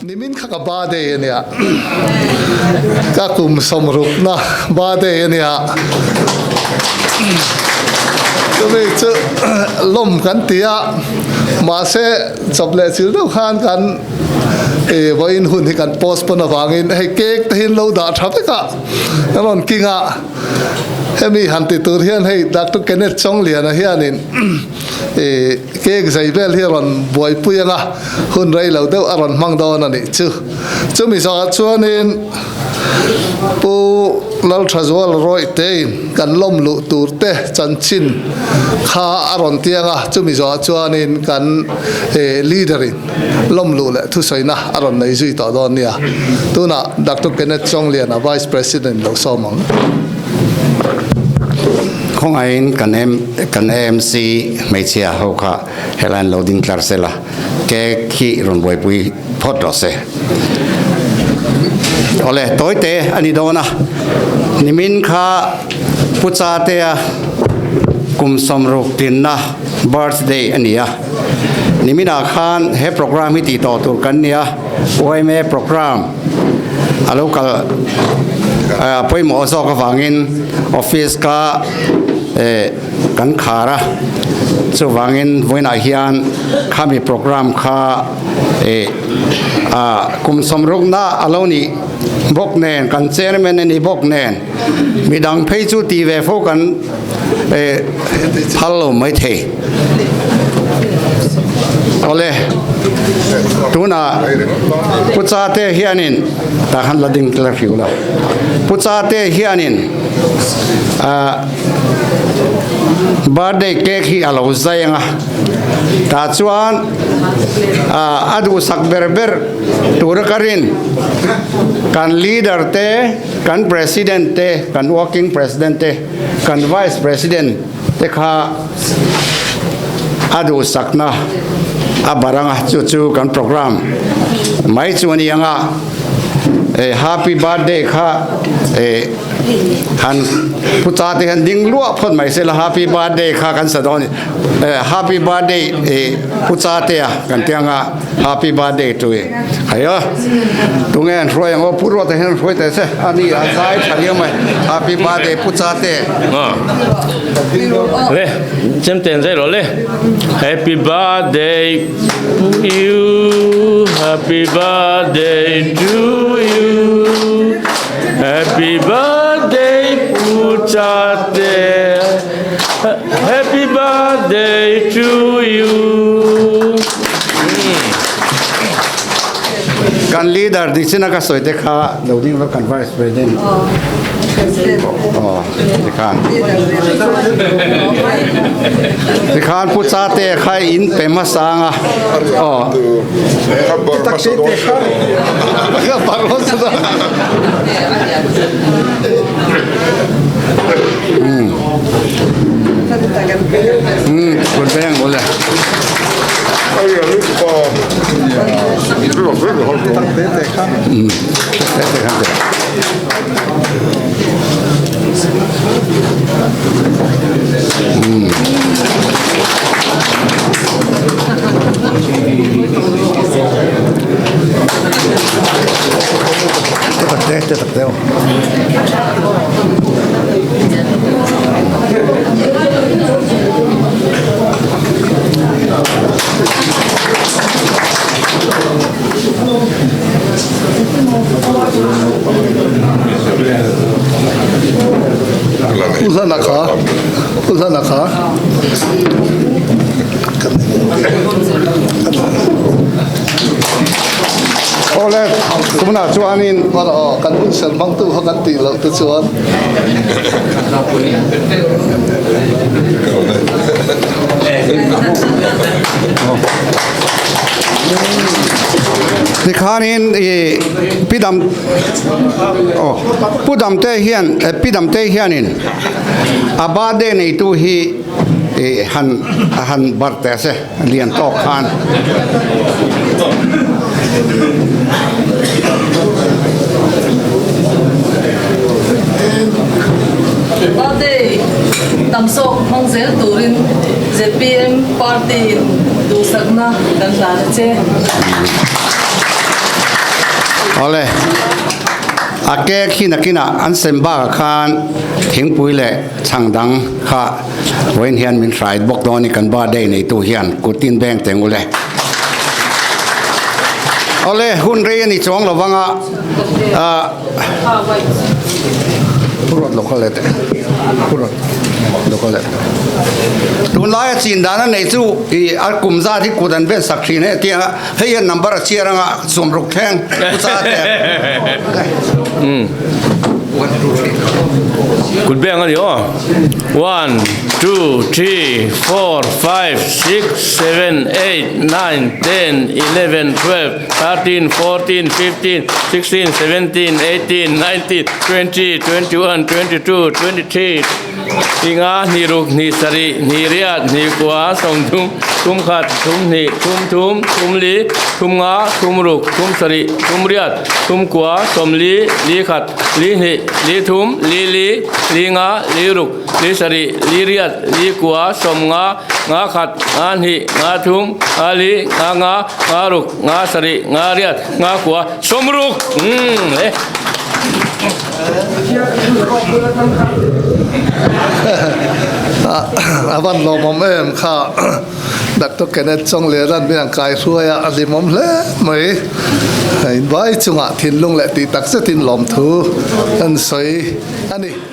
Nimin kha ka birthday a nia. Ka kum sawmrukna birthday a nia. Chumi chu lawm kan ti a, mahse chawp leh chil deuh khan kan vawiin hun hi kan postpone avangin hei cake te hi an lo dah tha vek a, an rawn king a. Hemi han ti tur hian hei Doctor Kenneth Chawngliana hianin Cake zai vel hi a rawn buaipui ang a, hun rei lo deuh a rawn hmang dawn a nih chu. Chumi zawhah chuanin Pu Lalthazual Rawih-tein kan lawm luh tur te chanchin kha a rawn tiang a, chumi zawhah chuanin kan leader-in lawm luh leh thusawina a rawn nei zui tawh dawn nia. Tunah Doctor Kenneth Chawngliana Vice President lo sawm ang. Khawngaihin kan kan AMC hmeichhia ho kha helai an lo ding tlar sela cake hi rawn buaipui phawt rawh se. Awle tawite a ni dawn a, nimin kha Pu Chatea kum 60 tinna birthday a ni a, niminah khan he program hi tih tawh tur kan ni a, yma program a lo kal pawimawh zawk avangin office ka kan khar a, chuvangin vawiinah hian khami program kha kum 60na a lo nih bawk nen kan chairman a ni bawk nen midang phei chu tih ve fo kan phal lo maithei. Awle, tunah Pu Chate hianin tah khan la ding la hriu lo. Pu Chate hianin birthday cake hi a lo zai ang a, tah chuan a duhsak ber ber tura ka rin kan leader te, kan president te, kan working president te, kan vice president te kha a duhsakna a barang a chu chu kan program mai chu a ni ang a eh happy birthday kha eh han pu cha te hian ding luah phawt mai se la happy birthday kha kan sa dawn eh happy birthday eh pu cha te a kan ti ang a happy birthday to e hayo tunge an hruai ang aw pu ruata hian hruai teh se ani a zai tha riau mai happy birthday pu cha te Le chem ten zai lo le happy birthday to you happy birthday to you happy birthday pu cha te Happy birthday to you. Kan leader dik china ka sawi te kha lo ding lo kan vice president. Oh, tikhan. Tikhan pu cha te kha in pe ma sanga. Oh. Uhlana kha Uhlana kha Awle tunah chuanin kan hun sel hmangtu kha kan tih loh te chuan Tikhanin i Pidam oh Pudamte hian Pidamte hianin a birthday neitu hi i han han bar teh se. Lian tawk khan. Birthday tam zawk hmang zel turin zpm party in duhsakna kan hlan a che. Awle, a cake hi nakinah an sem bakah khan thingpui leh chhang dang kha vawiin hian min hrai bawk dawn a ni kan birthday neitu hian kut tin beng teng ule. Awle, hun rei a ni chuang lo vang a, ah, Hurawt lo kha let eh, hurawt lo kha let. Tunlaia chin dan a nei chu i a kum zat hi kut an ben sak thin e tia hei hian number a chhiar anga sawmruk thleng pu cha te. Kut beng a ni aw. One, two, three, four, five, six, seven, eight, nine, ten, eleven, 12, 13, 14, 15, 16, 17, 18, 19, 20, 21, 22, 23, Tinga, hnih ruk, hnih sarih, hnih riat, hnih kua, sawmthum, thum khat, thum hnih, thum thum, thum li, thum nga, thum ruk, thum sarih, thum riat, thum kua, sawmli, li khat, li hnih, li thum, li li, li nga, li ruk, li sarih, li riat, li kua, sawm nga, nga khat, nga hnih, nga thum, nga li, nga nga, nga ruk, nga sarih, nga riat, nga kua, sawmruk! Umm le. A van lawmawm em kha Doctor Kenneth Chawngliana'n min an kai hruai a, a hlimawm hle mai. Invai chungah thinlung leh tih tak zetin lawmthu an sawi a ni.